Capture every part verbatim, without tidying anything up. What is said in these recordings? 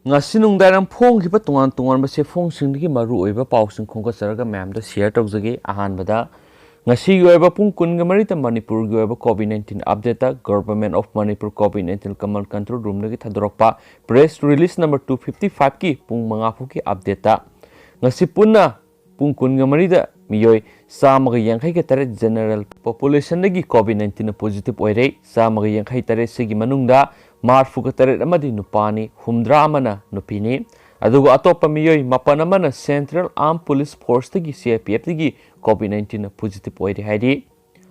ꯉꯁꯤ ꯅꯨꯡꯗꯥꯡꯋꯥꯏꯔꯝ ꯐꯣꯡꯈꯤꯕ ꯇꯣꯉꯥꯟ ꯇꯣꯉꯥꯟꯕ ꯆꯦꯐꯣꯡꯁꯤꯡꯗꯒꯤ ꯃꯔꯨ ꯑꯣꯏꯕ ꯄꯥꯎꯁꯤꯡ ꯈꯣꯝꯒꯠꯆꯔꯒ ꯃꯌꯥꯝꯗ ꯁꯤꯌꯔ ꯇꯧꯖꯒꯦ꯫ ꯑꯍꯥꯟꯕꯗ, ꯉꯁꯤꯒꯤ ꯑꯣꯏꯕ ꯄꯨꯡ ꯀꯨꯟꯒ ꯃꯔꯤꯗ ꯃꯅꯤꯄꯨꯔꯒꯤ ꯑꯣꯏꯕ ꯀꯣꯚꯤꯗ ꯅꯥꯏꯟꯇꯤꯟ ꯑꯞꯗꯦꯠꯇ Government of Manipur COVID nineteen Command Control Roomꯗꯒꯤ ꯊꯥꯗꯣꯔꯛꯄ press release number two fifty ꯐꯥꯏꯚꯀꯤ ꯄꯨꯡ ꯃꯉꯥ ꯐꯥꯎꯒꯤ ꯑꯞꯗꯦꯠꯇ ꯉꯁꯤ ꯄꯨꯟꯅ ꯄꯨꯡ ꯀꯨꯟꯒ ꯃꯔꯤꯗ ꯃꯤꯑꯣꯏ ꯆꯥꯝꯃꯒ ꯌꯥꯡꯈꯩꯒ ꯇꯔꯦꯠ ꯖꯦꯅꯔꯦꯜ ꯄꯣꯄꯨꯂꯦꯁꯟꯗꯒꯤ ꯀꯣꯚꯤꯗ ꯅꯥꯏꯟꯇꯤꯟꯅ ꯄꯣꯖꯤꯇꯤꯚ ꯑꯣꯏꯔꯦ꯫ ꯆꯥꯝꯃꯒ ꯌꯥꯡꯈꯩ ꯇꯔꯦꯠꯁꯤꯒꯤ ꯃꯅꯨꯡꯗ ꯃꯔꯤꯐꯨꯒ ꯇꯔꯦꯠ ꯑꯃꯗꯤ ꯅꯨꯄꯥꯅꯤ, ꯍꯨꯝꯗ꯭ꯔꯥ ꯑꯃꯅ ꯅꯨꯄꯤꯅꯤ꯫ ꯑꯗꯨꯒ ꯑꯇꯣꯞꯄ ꯃꯤꯑꯣꯏ ꯃꯥꯄꯟ ꯑꯃꯅ central ꯑꯥꯔꯝ police ꯐꯣꯔꯁꯇꯒꯤ, C I P ꯑꯦꯐꯇꯒꯤ COVID ꯅꯥꯏꯟꯇꯤꯟꯅ ꯄꯣꯖꯤꯇꯤꯚ ꯑꯣꯏꯔꯦ ꯍꯥꯏꯔꯤ꯫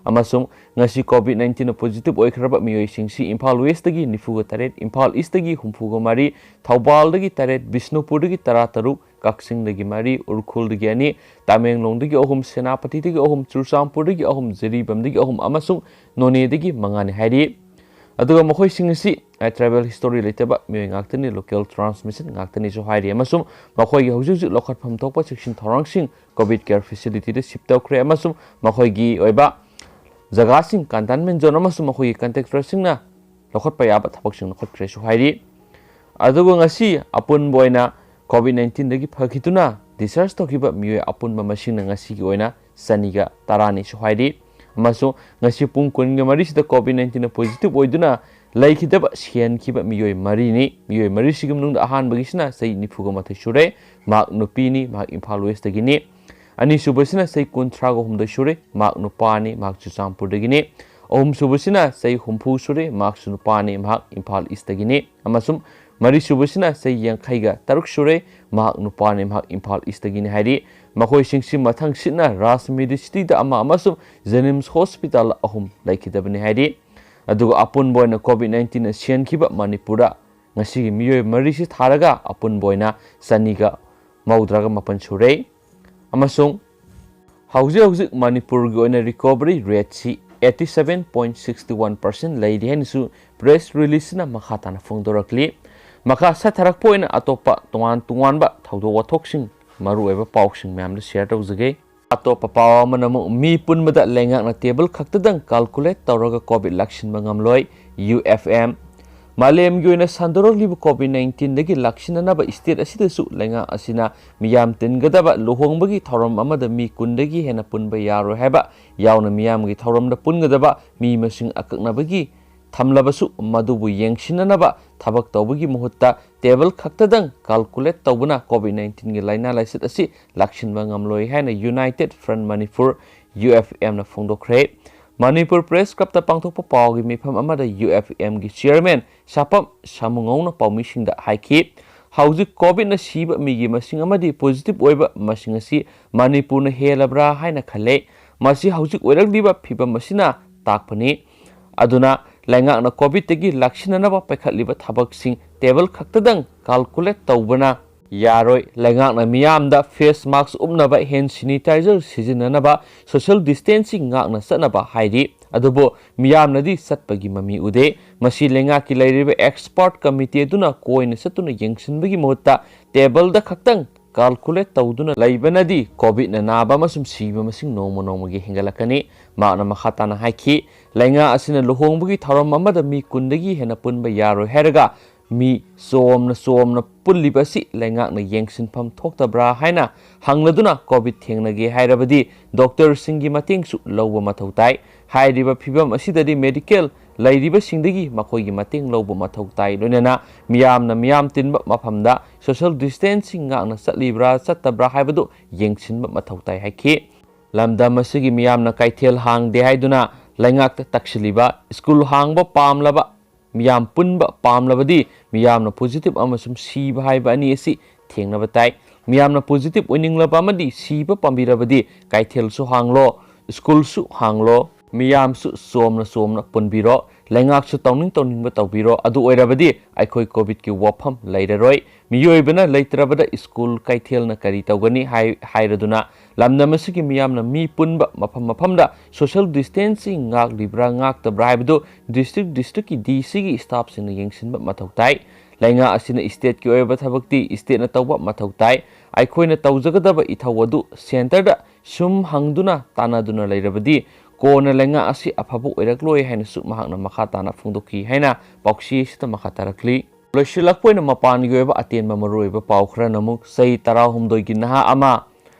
ꯑꯃꯁꯨꯡ ꯉꯁꯤ ꯀꯣꯚꯤꯗ ꯅꯥꯏꯟꯇꯤꯟꯅ ꯄꯣꯖꯤꯇꯤꯚ ꯑꯣꯏꯈ꯭ꯔꯕ ꯃꯤꯑꯣꯏꯁꯤꯡꯁꯤ ꯏꯝꯐꯥꯜ ꯋꯦꯁꯇꯒꯤ ꯅꯤꯐꯨꯒ ꯇꯔꯦꯠ, ꯏꯝꯐꯥꯜ ꯏꯁꯇꯒꯤ ꯍꯨꯝꯐꯨꯒ ꯃꯔꯤ, ꯊꯧꯕꯥꯜꯗꯒꯤ ꯇꯔꯦꯠ, ꯕꯤꯁꯅꯨꯄꯨꯔꯗꯒꯤ ꯇꯔꯥꯇꯔꯨꯛ, ꯀꯛꯆꯤꯡꯗꯒꯤ ꯃꯔꯤ, ꯎꯈ꯭ꯔꯨꯜꯗꯒꯤ ꯑꯅꯤ, ꯇꯃꯦꯡꯂꯣꯡꯗꯒꯤ ꯑꯍꯨꯝ, ꯁꯦꯅꯥꯄꯇꯤꯗꯒꯤ ꯑꯍꯨꯝ, ꯆꯨꯔꯆꯥꯟꯄꯨꯔꯗꯒꯤ ꯑꯍꯨꯝ, ꯖꯤꯔꯤꯕꯥꯝꯗꯒꯤ ꯑꯍꯨꯝ ꯑꯃꯁꯨꯡ ꯅꯣꯅꯦꯗꯒꯤ ꯃꯉꯥꯅꯤ ꯍꯥꯏꯔꯤ꯫ ꯑꯗꯨꯒ ꯃꯈꯣꯏꯁꯤꯡ ꯑꯁꯤ, ꯑ, ꯇ꯭ꯔꯥꯏꯕꯦꯜ ꯍꯤꯁꯇꯣꯔꯤ ꯂꯩꯇꯕ ꯃꯤꯑꯣꯏ ꯉꯥꯛꯇꯅꯤ, ꯂꯣꯀꯦꯜ ꯇ꯭ꯔꯥꯟꯁꯃꯤꯁꯟ ꯉꯥꯛꯇꯅꯤꯁꯨ ꯍꯥꯏꯔꯤ, ꯑꯃꯁꯨꯡ ꯃꯈꯣꯏꯒꯤ ꯍꯧꯖꯤꯛ ꯍꯧꯖꯤꯛ ꯂꯧꯈꯠꯐꯝ ꯊꯣꯛꯄ ꯆꯦꯛꯁꯤꯟ ꯊꯧꯔꯥꯡꯁꯤꯡ ꯀꯣꯚꯤꯗ ꯀꯦꯌꯔ ꯐꯦꯁꯤꯂꯤꯇꯤꯗ ꯁꯤꯞ ꯇꯧꯈ꯭ꯔꯦ, ꯑꯃꯁꯨꯡ ꯃꯈꯣꯏꯒꯤ ꯑꯣꯏꯕ ꯖꯒꯥꯁꯤꯡ, ꯀꯟꯇꯦꯟꯃꯦꯟ ꯖꯣꯟ ꯑꯃꯁꯨꯡ ꯃꯈꯣꯏꯒꯤ ꯀꯟꯇꯦꯛꯇꯔꯁꯤꯡꯅ ꯂꯧꯈꯠꯄ ꯌꯥꯕ ꯊꯕꯛꯁꯤꯡ ꯂꯧꯈꯠꯈ꯭ꯔꯦꯁꯨ ꯍꯥꯏꯔꯤ꯫ ꯑꯗꯨꯒ ꯉꯁꯤ ꯑꯄꯨꯟꯕ ꯑꯣꯏꯅ ꯀꯣꯚꯤꯗ ꯅꯥꯏꯟꯇꯤꯟꯗꯒꯤ ꯐꯈꯤꯗꯨꯅ ꯗꯤꯁꯆꯥꯔꯖ ꯇꯧꯈꯤꯕ ꯃꯤꯑꯣꯏ ꯑꯄꯨꯟꯕ ꯃꯁꯤꯡꯅ ꯉꯁꯤꯒꯤ ꯑꯣꯏꯅ ꯆꯅꯤꯒ ꯇꯔꯥꯅꯤꯁꯨ ꯍꯥꯏꯔꯤ꯫ ꯑꯃꯁꯨꯡ ꯉꯁꯤ ꯄꯨꯡ ꯀꯨꯟꯒ ꯃꯔꯤꯁꯤꯗ ꯀꯣꯚꯤꯗ ꯅꯥꯏꯟꯇꯤꯟꯅ ꯄꯣꯖꯤꯇꯤꯚ ꯑꯣꯏꯗꯨꯅ ꯂꯩꯈꯤꯗꯕ, ꯁꯤꯍꯟꯈꯤꯕ ꯃꯤꯑꯣꯏ ꯃꯔꯤꯅꯤ꯫ ꯃꯤꯑꯣꯏ ꯃꯔꯤꯁꯤꯒꯤ ꯃꯅꯨꯡꯗ ꯑꯍꯥꯟꯕꯒꯤꯁꯤꯅ ꯆꯍꯤ ꯅꯤꯐꯨꯒ ꯃꯥꯊꯣꯏ ꯁꯨꯔꯦ, ꯃꯍꯥꯛ ꯅꯨꯄꯤꯅꯤ, ꯃꯍꯥꯛ ꯏꯝꯐꯥꯜ ꯋꯦꯁꯇꯒꯤꯅꯤ꯫ ꯑꯅꯤꯁꯨꯕꯁꯤꯅ ꯆꯍꯤ ꯀꯨꯟꯊ꯭ꯔꯥꯒ ꯍꯨꯝꯗꯣꯏ ꯁꯨꯔꯦ, ꯃꯍꯥꯛ ꯅꯨꯄꯥꯅꯤ, ꯃꯍꯥꯛ ꯆꯨꯔꯆꯥꯟꯄꯨꯔꯗꯒꯤꯅꯤ꯫ ꯑꯍꯨꯝꯁꯨꯕꯁꯤꯅ ꯆꯍꯤ ꯍꯨꯝꯐꯨ ꯁꯨꯔꯦ, ꯃꯍꯥꯛꯁꯨ ꯅꯨꯄꯥꯅꯤ, ꯃꯍꯥꯛ ꯏꯝꯐꯥꯜ ꯏꯁꯇꯒꯤꯅꯤ꯫ ꯑꯃꯁꯨꯡ ꯃꯔꯤꯁꯨꯕꯁꯤꯅ ꯆꯍꯤ ꯌꯥꯡꯈꯩꯒ ꯇꯔꯨꯛ ꯁꯨꯔꯦ, ꯃꯍꯥꯛ ꯅꯨꯄꯥꯅꯤ, ꯃꯍꯥꯛ ꯏꯝꯐꯥꯜ ꯏꯁꯇꯒꯤꯅꯤ ꯍꯥꯏꯔꯤ꯫ ꯃꯈꯣꯏꯁꯤꯡꯁꯤ ꯃꯊꯪꯁꯤꯠꯅ ꯔꯥꯖ ꯃꯦꯗꯤꯁꯤꯇꯤꯗ ꯑꯃ ꯑꯃꯁꯨꯡ ꯖꯦꯅꯤꯝꯁ ꯍꯣꯁꯄꯤꯇꯥꯜꯗ ꯑꯍꯨꯝ ꯂꯩꯈꯤꯗꯕꯅꯤ ꯍꯥꯏꯔꯤ꯫ ꯑꯗꯨꯒ ꯑꯄꯨꯟꯕ ꯑꯣꯏꯅ ꯀꯣꯚꯤꯗ ꯅꯥꯏꯟꯇꯤꯟꯅ ꯁꯤꯍꯟꯈꯤꯕ ꯃꯅꯤꯄꯨꯔꯗ ꯉꯁꯤꯒꯤ ꯃꯤꯑꯣꯏ ꯃꯔꯤꯁꯤ ꯊꯥꯔꯒ ꯑꯄꯨꯟꯕ ꯑꯣꯏꯅ ꯆꯅꯤꯒ ꯃꯧꯗ꯭ꯔꯥꯒ ꯃꯥꯄꯟ ꯁꯨꯔꯦ꯫ ꯑꯃꯁꯨꯡ ꯍꯧꯖꯤꯛ ꯍꯧꯖꯤꯛ ꯃꯅꯤꯄꯨꯔꯒꯤ ꯑꯣꯏꯅ recovery rate eighty seven point sixty one percent ꯂꯩꯔꯤ ꯍꯥꯏꯅꯁꯨ ꯄ꯭ꯔꯦꯁ ꯔꯤꯂꯤꯁꯁꯤꯅ ꯃꯈꯥ ꯇꯥꯅ ꯐꯣꯡꯗꯣꯔꯛꯂꯤ꯫ ꯃꯈꯥ ꯆꯠꯊꯔꯛꯄ ꯑꯣꯏꯅ ꯑꯇꯣꯞꯄ ꯇꯣꯉꯥꯟ ꯇꯣꯉꯥꯟꯕ ꯊꯧꯗꯣꯛ ꯋꯥꯊꯣꯛꯁꯤꯡ, ꯃꯔꯨꯑꯣꯏꯕ ꯄꯥꯎꯁꯤꯡ ꯃꯌꯥꯝꯗꯨ ꯁꯤꯌꯔ ꯇꯧꯖꯒꯦ꯫ ꯑꯇꯣꯞꯄ ꯄꯥꯎ ꯑꯃꯅ ꯑꯃꯨꯛ ꯃꯤ ꯄꯨꯟꯕꯗ ꯂꯩꯉꯥꯛꯅ ꯇꯦꯕꯜ ꯈꯛꯇꯗꯪ ꯀꯥꯜꯀꯨꯂꯦꯠ ꯇꯧꯔꯒ ꯀꯣꯚꯤꯗ ꯂꯥꯛꯁꯤꯟꯕ ꯉꯝꯂꯣꯏ, ꯌꯨ ꯑꯦꯐ ꯑꯦꯝ꯫ ꯃꯥꯂꯦꯝꯒꯤ ꯑꯣꯏꯅ ꯁꯟꯗꯣꯔꯛꯂꯤꯕ ꯀꯣꯚꯤꯗ ꯅꯥꯏꯟꯇꯤꯟꯗꯒꯤ ꯂꯥꯛꯁꯤꯟꯅꯅꯕ ꯁ꯭ꯇꯦꯠ ꯑꯁꯤꯗꯁꯨ ꯂꯩꯉꯥꯛ ꯑꯁꯤꯅ ꯃꯤꯌꯥꯝ ꯇꯤꯟꯒꯗꯕ ꯂꯨꯍꯣꯡꯕꯒꯤ ꯊꯧꯔꯝ ꯑꯃꯗ ꯃꯤ ꯀꯨꯟꯗꯒꯤ ꯍꯦꯟꯅ ꯄꯨꯟꯕ ꯌꯥꯔꯣꯏ ꯍꯥꯏꯕ ꯌꯥꯎꯅ ꯃꯤꯌꯥꯝꯒꯤ ꯊꯧꯔꯝꯗ ꯄꯨꯟꯒꯗꯕ ꯃꯤ ꯃꯁꯤꯡ ꯑꯀꯛꯅꯕꯒꯤ ꯊꯝꯂꯕꯁꯨ ꯃꯗꯨꯕꯨ ꯌꯦꯡꯁꯤꯟꯅꯅꯕ ꯊꯕꯛ ꯇꯧꯕꯒꯤ ꯃꯍꯨꯠꯇ ꯇꯦꯕꯜ ꯈꯛꯇꯗꯪ ꯀꯥꯜꯀꯨꯂꯦꯠ ꯇꯧꯕꯅ ꯀꯣꯚꯤꯗ ꯅꯥꯏꯟꯇꯤꯟꯒꯤ ꯂꯥꯏꯅꯥ ꯂꯥꯏꯆꯠ ꯑꯁꯤ ꯂꯥꯛꯁꯤꯟꯕ ꯉꯝꯂꯣꯏ ꯍꯥꯏꯅ united front Manipur, U F ꯑꯦꯝꯅ ꯐꯣꯡꯗꯣꯛꯈ꯭ꯔꯦ꯫ ꯃꯅꯤꯄꯨꯔ ꯄ꯭ꯔꯦꯁ ꯀ꯭ꯂꯕꯇ ꯄꯥꯡꯊꯣꯛꯄ ꯄꯥꯎꯒꯤ ꯃꯤꯐꯝ ꯑꯃꯗ ꯌꯨ ꯑꯦꯐ ꯑꯦꯝꯒꯤ ꯆꯤꯌꯔꯃꯦꯟ ꯁꯥꯄꯝ ꯁꯥꯃꯨꯉꯧꯅ ꯄꯥꯎꯃꯤꯁꯤꯡꯗ ꯍꯥꯏꯈꯤ, ꯍꯧꯖꯤꯛ ꯀꯣꯚꯤꯗꯅ ꯁꯤꯕ ꯃꯤꯒꯤ ꯃꯁꯤꯡ ꯑꯃꯗꯤ ꯄꯣꯖꯤꯇꯤꯚ ꯑꯣꯏꯕ ꯃꯁꯤꯡ ꯑꯁꯤ ꯃꯅꯤꯄꯨꯔꯅ ꯍꯦꯜꯂꯕ꯭ꯔꯥ ꯍꯥꯏꯅ ꯈꯜꯂꯦ꯫ ꯃꯁꯤ ꯍꯧꯖꯤꯛ ꯑꯣꯏꯔꯛꯂꯤꯕ ꯐꯤꯕꯝ ꯑꯁꯤꯅ ꯇꯥꯛꯄꯅꯤ꯫ ꯑꯗꯨꯅ ꯂꯩꯉꯥꯛꯅ ꯀꯣꯚꯤꯗꯇꯒꯤ ꯂꯥꯛꯁꯤꯟꯅꯅꯕ ꯄꯥꯏꯈꯠꯂꯤꯕ ꯊꯕꯛꯁꯤꯡ ꯇꯦꯕꯜ ꯈꯛꯇꯗꯪ ꯀꯥꯜꯀꯨꯂꯦꯠ ꯇꯧꯕꯅ ꯌꯥꯔꯣꯏ꯫ ꯂꯩꯉꯥꯛꯅ ꯃꯤꯌꯥꯝꯗ ꯐꯦꯁ ꯃꯥꯛꯁ ꯎꯞꯅꯕ, ꯍꯦꯟ ꯁꯦꯅꯤꯇꯥꯏꯖꯔ ꯁꯤꯖꯤꯟꯅꯅꯕ, ꯁꯣꯁꯤꯌꯦꯜ ꯗꯤꯁꯇꯦꯟꯁꯤꯡ ꯉꯥꯛꯅ ꯆꯠꯅꯕ ꯍꯥꯏꯔꯤ, ꯑꯗꯨꯕꯨ ꯃꯤꯌꯥꯝꯅꯗꯤ ꯆꯠꯄꯒꯤ ꯃꯃꯤ ꯎꯗꯦ꯫ ꯃꯁꯤ ꯂꯩꯉꯥꯛꯀꯤ ꯂꯩꯔꯤꯕ ꯑꯦꯛꯁꯄꯔꯠ ꯀꯃꯤꯇꯤ ꯑꯗꯨꯅ ꯀꯣꯏꯅ ꯆꯠꯇꯨꯅ ꯌꯦꯡꯁꯤꯟꯕꯒꯤ ꯃꯍꯨꯠꯇ ꯇꯦꯕꯜꯗ ꯈꯛꯇꯪ ꯀꯥꯜꯀꯨꯂꯦꯠ ꯇꯧꯗꯨꯅ ꯂꯩꯕꯅꯗꯤ ꯀꯣꯚꯤꯗꯅ ꯅꯥꯕ ꯑꯃꯁꯨꯡ ꯁꯤꯕ ꯃꯁꯤꯡ ꯅꯣꯡꯃ ꯅꯣꯡꯃꯒꯤ ꯍꯦꯟꯒꯠꯂꯛꯀꯅꯤ꯫ ꯃꯍꯥꯛꯅ ꯃꯈꯥ ꯇꯥꯅ ꯍꯥꯏꯈꯤ, ꯂꯩꯉꯥꯛ ꯑꯁꯤꯅ ꯂꯨꯍꯣꯡꯕꯒꯤ ꯊꯧꯔꯝ ꯑꯃꯗ ꯃꯤ ꯀꯨꯟꯗꯒꯤ ꯍꯦꯟꯅ ꯄꯨꯟꯕ ꯌꯥꯔꯣꯏ ꯍꯥꯏꯔꯒ ꯃꯤ ꯆꯣꯝꯅ ꯆꯣꯝꯅ ꯄꯨꯜꯂꯤꯕ ꯑꯁꯤ ꯂꯩꯉꯥꯛꯅ ꯌꯦꯡꯁꯤꯟꯐꯝ ꯊꯣꯛꯇꯕ꯭ꯔꯥ ꯍꯥꯏꯅ ꯍꯪꯂꯗꯨꯅ ꯀꯣꯚꯤꯗ ꯊꯦꯡꯅꯒꯦ ꯍꯥꯏꯔꯕꯗꯤ ꯗꯣꯛꯇꯔꯁꯤꯡꯒꯤ ꯃꯇꯦꯡꯁꯨ ꯂꯧꯕ ꯃꯊꯧ ꯇꯥꯏ꯫ ꯍꯥꯏꯔꯤꯕ ꯐꯤꯕꯝ ꯑꯁꯤꯗꯗꯤ ꯃꯦꯗꯤꯀꯦꯜ ꯂꯩꯔꯤꯕꯁꯤꯡꯗꯒꯤ ꯃꯈꯣꯏꯒꯤ ꯃꯇꯦꯡ ꯂꯧꯕ ꯃꯊꯧ ꯇꯥꯏ꯫ ꯂꯣꯏꯅꯅ ꯃꯤꯌꯥꯝꯅ ꯃꯤꯌꯥꯝ ꯇꯤꯟꯕ ꯃꯐꯝꯗ ꯁꯣꯁꯤꯌꯦꯜ ꯗꯤꯁꯇꯦꯟꯁꯤꯡ ꯉꯥꯛꯅ ꯆꯠꯂꯤꯕ꯭ꯔꯥ ꯆꯠꯇꯕ꯭ꯔꯥ ꯍꯥꯏꯕꯗꯨ ꯌꯦꯡꯁꯤꯟꯕ ꯃꯊꯧ ꯇꯥꯏ ꯍꯥꯏꯈꯤ꯫ ꯂꯝꯗꯝ ꯑꯁꯤꯒꯤ ꯃꯤꯌꯥꯝꯅ ꯀꯩꯊꯦꯜ ꯍꯥꯡꯗꯦ ꯍꯥꯏꯗꯨꯅ ꯂꯩꯉꯥꯛꯇ ꯇꯛꯁꯤꯜꯂꯤꯕ, ꯁ꯭ꯀꯨꯜ ꯍꯥꯡꯕ ꯄꯥꯝꯂꯕ, ꯃꯤꯌꯥꯝ ꯄꯨꯟꯕ ꯄꯥꯝꯂꯕꯗꯤ ꯃꯤꯌꯥꯝꯅ ꯄꯣꯖꯤꯇꯤꯚ ꯑꯃꯁꯨꯡ ꯁꯤꯕ ꯍꯥꯏꯕ ꯑꯅꯤ ꯑꯁꯤ ꯊꯦꯡꯅꯕ ꯇꯥꯏ꯫ ꯃꯤꯌꯥꯝꯅ ꯄꯣꯖꯤꯇꯤꯚ ꯑꯣꯏꯅꯤꯡꯂꯕ ꯑꯃꯗꯤ ꯁꯤꯕ ꯄꯥꯝꯕꯤꯔꯕꯗꯤ ꯀꯩꯊꯦꯜꯁꯨ ꯍꯥꯡꯂꯣ, ꯁ꯭ꯀꯨꯜꯁꯨ ꯍꯥꯡꯂꯣ, ꯃꯤꯌꯥꯝꯁꯨ ꯆꯣꯝꯅ ꯆꯣꯝꯅ ꯄꯨꯟꯕꯤꯔꯣ, ꯂꯩꯉꯥꯛꯁꯨ ꯇꯧꯅꯤꯡ ꯇꯧꯅꯤꯡꯕ ꯇꯧꯕꯤꯔꯣ꯫ ꯑꯗꯨ ꯑꯣꯏꯔꯕꯗꯤ ꯑꯩꯈꯣꯏ ꯀꯣꯚꯤꯗꯀꯤ ꯋꯥꯐꯝ ꯂꯩꯔꯔꯣꯏ꯫ ꯃꯤꯑꯣꯏꯕꯅ ꯂꯩꯇ꯭ꯔꯕꯗ ꯁ꯭ꯀꯨꯜ ꯀꯩꯊꯦꯜꯅ ꯀꯔꯤ ꯇꯧꯒꯅꯤ ꯍꯥꯏ-, ꯍꯥꯏꯔꯗꯨꯅ ꯂꯝꯗꯝ ꯑꯁꯤꯒꯤ ꯃꯤꯌꯥꯝꯅ ꯃꯤ ꯄꯨꯟꯕ ꯃꯐꯝ ꯃꯐꯝꯗ ꯁꯣꯁꯤꯌꯦꯜ ꯗꯤꯁꯇꯦꯟꯁꯤꯡ ꯉꯥꯛꯂꯤꯕ꯭ꯔꯥ ꯉꯥꯛꯇꯕ꯭ꯔꯥ ꯍꯥꯏꯕꯗꯨ ꯗꯤꯁꯇ꯭ꯔꯤꯛ ꯗꯤꯁꯇ꯭ꯔꯤꯛꯀꯤ ꯗꯤ ꯁꯤꯒꯤ ꯁ꯭ꯇꯥꯐꯁꯤꯡꯅ ꯌꯦꯡꯁꯤꯟꯕ ꯃꯊꯧ ꯇꯥꯏ꯫ ꯂꯩꯉꯥꯛ ꯑꯁꯤꯅ ꯁ꯭ꯇꯦꯠꯀꯤ ꯑꯣꯏꯕ ꯊꯕꯛꯇꯤ ꯁ꯭ꯇꯦꯠꯅ ꯇꯧꯕ ꯃꯊꯧ ꯇꯥꯏ꯫ ꯑꯩꯈꯣꯏꯅ ꯇꯧꯖꯒꯗꯕ ꯏꯊꯧ ꯑꯗꯨ ꯁꯦꯟꯇꯔꯗ ꯁꯨꯝ ꯍꯪꯗꯨꯅ ꯇꯥꯟꯅꯗꯨꯅ ꯂꯩꯔꯕꯗꯤ ꯀꯣꯟꯅ ꯂꯩꯉꯥꯛ ꯑꯁꯤ ꯑꯐꯕ ꯑꯣꯏꯔꯛꯂꯣꯏ ꯍꯥꯏꯅꯁꯨ ꯃꯍꯥꯛꯅ ꯃꯈꯥ ꯇꯥꯅ ꯐꯣꯡꯗꯣꯛꯈꯤ ꯍꯥꯏꯅ ꯄꯥꯎꯆꯦ ꯑꯁꯤꯗ ꯃꯈꯥ ꯇꯥꯔꯛꯂꯤ꯫ ꯂꯣꯏꯁꯤꯜꯂꯛꯄ ꯑꯣꯏꯅ ꯃꯄꯥꯟꯒꯤ ꯑꯣꯏꯕ ꯑꯇꯦꯟꯕ ꯃꯔꯨꯑꯣꯏꯕ ꯄꯥꯎ ꯈꯔꯅ ꯑꯃꯨꯛ ꯆꯍꯤ ꯇꯔꯥꯍꯨꯝꯗꯣꯏꯒꯤ ꯅꯍꯥ ꯑꯃ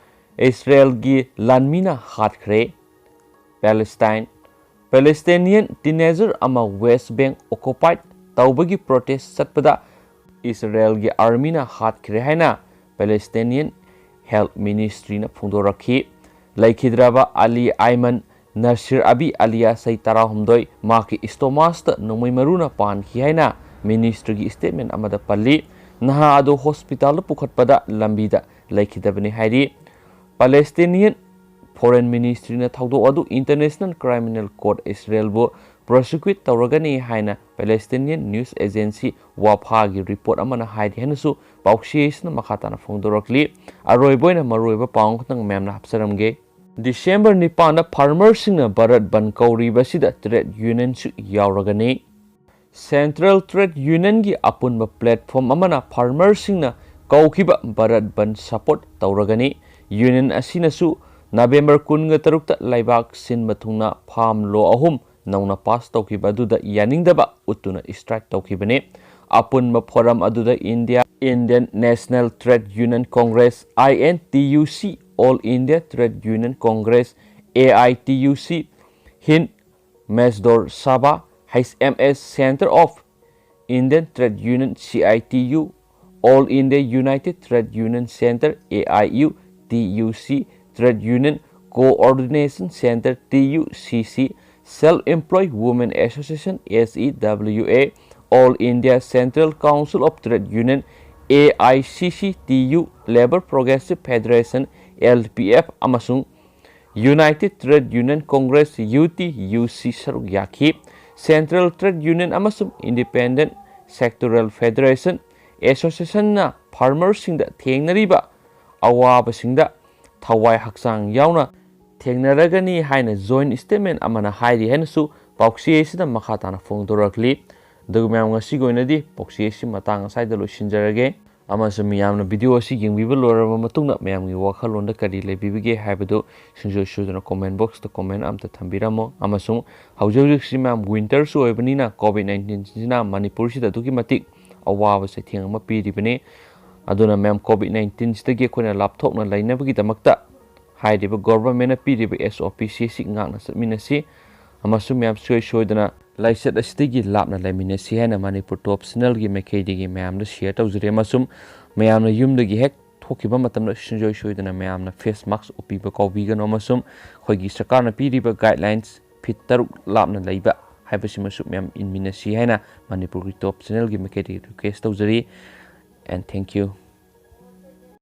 ꯏꯁꯔꯦꯜꯒꯤ ꯂꯥꯟꯃꯤꯅ ꯍꯥꯠꯈ꯭ꯔꯦ꯫ ꯄꯦꯂꯦꯁꯇꯥꯏꯟ, ꯄꯦꯂꯦꯁꯇꯤꯅꯤꯌꯟ ꯇꯤꯅꯦꯖꯔ ꯑꯃ ꯋꯦꯁ ꯕꯦꯡ ꯑꯣꯀꯨꯄꯥꯏꯗ ꯇꯧꯕꯒꯤ ꯄ꯭ꯔꯣꯇꯦꯁ ꯆꯠꯄꯗ ꯏꯁꯔꯦꯜꯒꯤ ꯑꯥꯔꯃꯤꯅ ꯍꯥꯠꯈ꯭ꯔꯦ ꯍꯥꯏꯅ ꯄꯦꯂꯦꯁꯇꯤꯅꯤꯌꯟ ꯍꯦꯜꯊ ꯃꯤꯅꯤꯁꯇ꯭ꯔꯤꯅ ꯐꯣꯡꯗꯣꯔꯛꯈꯤ꯫ ꯂꯩꯈꯤꯗ꯭ꯔꯕ ꯑꯂꯤ ꯑꯥꯏꯃꯟ ꯅꯁꯤꯔ ꯑꯕꯤ ꯑꯂꯤꯌꯥ ꯆꯍꯤ ꯇꯔꯥꯍꯨꯝꯗꯣꯏ ꯃꯍꯥꯛꯀꯤ ꯏꯁꯇꯣꯃꯥꯁꯇ ꯅꯣꯡꯃꯩ ꯃꯔꯨꯅ ꯄꯥꯟꯈꯤ ꯍꯥꯏꯅ ꯃꯤꯅꯤꯁꯇ꯭ꯔꯤꯒꯤ ꯁ꯭ꯇꯦꯠꯃꯦꯟ ꯑꯃꯗ ꯄꯜꯂꯤ꯫ ꯅꯍꯥ ꯑꯗꯨ ꯍꯣꯁꯄꯤꯇꯥꯜꯗ ꯄꯨꯈꯠꯄꯗ ꯂꯝꯕꯤꯗ ꯂꯩꯈꯤꯗꯕꯅꯤ ꯍꯥꯏꯔꯤ꯫ ꯄꯦꯂꯦꯁꯇꯤꯅꯤꯌꯟ ꯐꯣꯔꯦꯟ ꯃꯤꯅꯤꯁꯇ꯭ꯔꯤꯅ ꯊꯧꯗꯣꯛ ꯑꯗꯨ ꯏꯟꯇꯔꯅꯦꯁꯅꯦꯜ ꯀ꯭ꯔꯤꯃꯤꯅꯦꯜ ꯀꯣꯔꯠ ꯏꯁꯔꯦꯜꯕꯨ ꯄ꯭ꯔꯣꯁꯤꯀ꯭ꯌꯨꯠ ꯇꯧꯔꯒꯅꯤ ꯍꯥꯏꯅ ꯄꯦꯂꯦꯁꯇꯤꯅꯤꯌꯟ ꯅ꯭ꯌꯨꯁ ꯑꯦꯖꯦꯟꯁꯤ ꯋꯥꯐꯥꯒꯤ ꯔꯤꯄꯣꯔꯠ ꯑꯃꯅ ꯍꯥꯏꯔꯤ ꯍꯥꯏꯅꯁꯨ ꯄꯥꯎꯆꯦ ꯑꯁꯤꯅ ꯃꯈꯥ ꯇꯥꯅ ꯐꯣꯡꯗꯣꯔꯛꯂꯤ꯫ ꯑꯔꯣꯏꯕ ꯑꯣꯏꯅ ꯃꯔꯨꯑꯣꯏꯕ ꯄꯥꯎ ꯑꯃꯈꯛꯇꯪ ꯃꯌꯥꯝꯅ ꯍꯥꯞꯆꯔꯝꯒꯦ꯫ ꯗꯤꯁꯦꯝꯕꯔ ꯅꯤꯄꯥꯟꯗ ꯐꯥꯔꯃꯔꯁꯤꯡꯅ ꯚꯥꯔꯠ ꯕꯟ ꯀꯧꯔꯤꯕꯁꯤꯗ ꯇ꯭ꯔꯦꯗ ꯌꯨꯅꯤꯌꯟꯁꯨ ꯌꯥꯎꯔꯒꯅꯤ꯫ ꯁꯦꯟꯇ꯭ꯔꯦꯜ ꯇ꯭ꯔꯦꯗ ꯌꯨꯅꯤꯌꯟꯒꯤ ꯑꯄꯨꯟꯕ ꯄ꯭ꯂꯦꯠꯐꯣꯝ ꯑꯃꯅ ꯐꯥꯔꯃꯔꯁꯤꯡꯅ ꯀꯧꯈꯤꯕ ꯚꯥꯔꯠ ꯕꯟ ꯁꯄꯣꯔꯠ ꯇꯧꯔꯒꯅꯤ꯫ ꯌꯨꯅꯤꯌꯟ ꯑꯁꯤꯅꯁꯨ ꯅꯕꯦꯝꯕꯔ ꯀꯨꯟꯒ ꯇꯔꯨꯛꯇ ꯂꯩꯕꯥꯛ ꯁꯤꯟꯕ ꯊꯨꯡꯅ ꯐꯥꯔꯝ ꯂꯣ ꯑꯍꯨꯝ ꯅꯧꯅ ꯄꯥꯁ ꯇꯧꯈꯤꯕ ꯑꯗꯨꯗ ꯌꯥꯅꯤꯡꯗꯕ ꯎꯠꯇꯨꯅ ꯏꯁꯇ꯭ꯔꯥꯏꯛ ꯇꯧꯈꯤꯕꯅꯤ꯫ ꯑꯄꯨꯟꯕ ꯐꯣꯔꯝ ꯑꯗꯨꯗ India, Indian national trade union congress, I N T U C, all India trade union congress, A I T U C, Hind Mazdoor Sabha, H M S, centre of Indian trade union, C I T U, all India united trade union centre, A I U T U C, trade union coordination centre, T U C C, self employ women association, S E W A, all India central council of trade union, A I C C T U, labour progressive federation, L P F, ꯑꯃꯁꯨꯡ united trade union congress, U T U C, ꯁꯔꯨꯛ ꯌꯥꯈꯤ꯫ Central trade union ꯑꯃꯁꯨꯡ independent sectoral federation ꯑꯦꯁꯣꯁꯤꯌꯦꯁꯟꯅ ꯐꯥꯔꯃꯔꯁꯤꯡꯗ ꯊꯦꯡꯅꯔꯤꯕ ꯑꯋꯥꯕꯁꯤꯡꯗ ꯊꯋꯥꯏ ꯍꯛꯆꯥꯡ ꯌꯥꯎꯅ ꯊꯦꯡꯅꯔꯒꯅꯤ ꯍꯥꯏꯅ ꯖꯣꯏꯟꯠ ꯁ꯭ꯇꯦꯠꯃꯦꯟꯠ ꯑꯃꯅ ꯍꯥꯏꯔꯤ ꯍꯥꯏꯅꯁꯨ ꯄꯥꯎꯆꯦ ꯑꯁꯤꯗ ꯃꯈꯥ ꯇꯥꯅ ꯐꯣꯡꯗꯣꯔꯛꯂꯤ꯫ ꯑꯗꯨꯒ ꯃꯌꯥꯝ, ꯉꯁꯤꯒꯤ ꯑꯣꯏꯅꯗꯤ ꯄꯥꯎꯆꯦ ꯑꯁꯤ ꯃꯇꯥꯡ ꯑꯁ꯭ꯋꯥꯏꯗ ꯂꯣꯏꯁꯤꯟꯖꯔꯒꯦ꯫ ꯑꯃꯁꯨꯡ ꯃꯤꯌꯥꯝꯅ video ꯑꯁꯤ ꯌꯦꯡꯕꯤꯕ ꯂꯣꯏꯔꯕ ꯃꯇꯨꯡꯗ ꯃꯌꯥꯝꯒꯤ ꯋꯥꯈꯜꯂꯣꯟꯗ ꯀꯔꯤ ꯂꯩꯕꯤꯕꯒꯦ ꯍꯥꯏꯕꯗꯨ ꯁꯨꯡꯁꯣꯏ ꯁꯣꯏꯗꯅ comment box ꯇ comment ꯑꯝꯇ ꯊꯝꯕꯤꯔꯝꯃꯣ꯫ ꯑꯃꯁꯨꯡ ꯍꯧꯖꯤꯛ ꯍꯧꯖꯤꯛꯁꯤ ꯃꯌꯥꯝ winter ꯁꯨ ꯑꯣꯏꯕꯅꯤꯅ COVID nineteen ꯁꯤꯅ ꯃꯅꯤꯄꯨꯔꯁꯤꯗ ꯑꯗꯨꯛꯀꯤ ꯃꯇꯤꯛ ꯑꯋꯥꯕ ꯆꯩꯊꯦꯡ ꯑꯃ ꯄꯤꯔꯤꯕꯅꯤ꯫ ꯑꯗꯨꯅ ꯃꯌꯥꯝ COVID nineteen ꯁꯤꯗꯒꯤ ꯑꯩꯈꯣꯏꯅ ꯂꯥꯞꯊꯣꯛꯅ ꯂꯩꯅꯕꯒꯤꯗꯃꯛꯇ ꯍꯥꯏꯔꯤꯕ government ꯅ ꯄꯤꯔꯤꯕ S O P C ꯑꯁꯤ ꯉꯥꯛꯅ ꯆꯠꯃꯤꯟꯅꯁꯤ꯫ ꯑꯃꯁꯨꯡ ꯃꯌꯥꯝ ꯁꯨꯡꯁꯣꯏ ꯁꯣꯏꯗꯅ ꯂꯥꯏꯆꯠ ꯑꯁꯤꯗꯒꯤ ꯂꯥꯞꯅ ꯂꯩꯃꯤꯟꯅꯁꯤ ꯍꯥꯏꯅ ꯃꯅꯤꯄꯨꯔ Top Channel ꯒꯤ ꯃꯥꯏꯀꯩꯗꯒꯤ ꯃꯌꯥꯝꯗ share ꯇꯧꯖꯔꯤ꯫ ꯑꯃꯁꯨꯡ ꯃꯌꯥꯝꯅ ꯌꯨꯝꯗꯒꯤ ꯍꯦꯛ ꯊꯣꯛꯈꯤꯕ ꯃꯇꯝꯗ ꯁꯨꯡꯁꯣꯏ ꯁꯣꯏꯗꯅ ꯃꯌꯥꯝꯅ face mask ꯎꯞꯄꯤꯕ ꯀꯥꯎꯕꯤꯒꯅꯨ꯫ ꯑꯃꯁꯨꯡ ꯑꯩꯈꯣꯏꯒꯤ ꯁꯔꯀꯥꯔꯅ ꯄꯤꯔꯤꯕ guidelines feet ꯇꯔꯨꯛ ꯂꯥꯞꯅ ꯂꯩꯕ ꯍꯥꯏꯕꯁꯤꯃꯁꯨ ꯃꯌꯥꯝ ꯏꯟꯃꯤꯟꯅꯁꯤ ꯍꯥꯏꯅ ꯃꯅꯤꯄꯨꯔꯒꯤ Top Channel ꯒꯤ ꯃꯥꯏꯀꯩꯗꯒꯤ request ꯇꯧꯖꯔꯤ꯫ And thank you꯫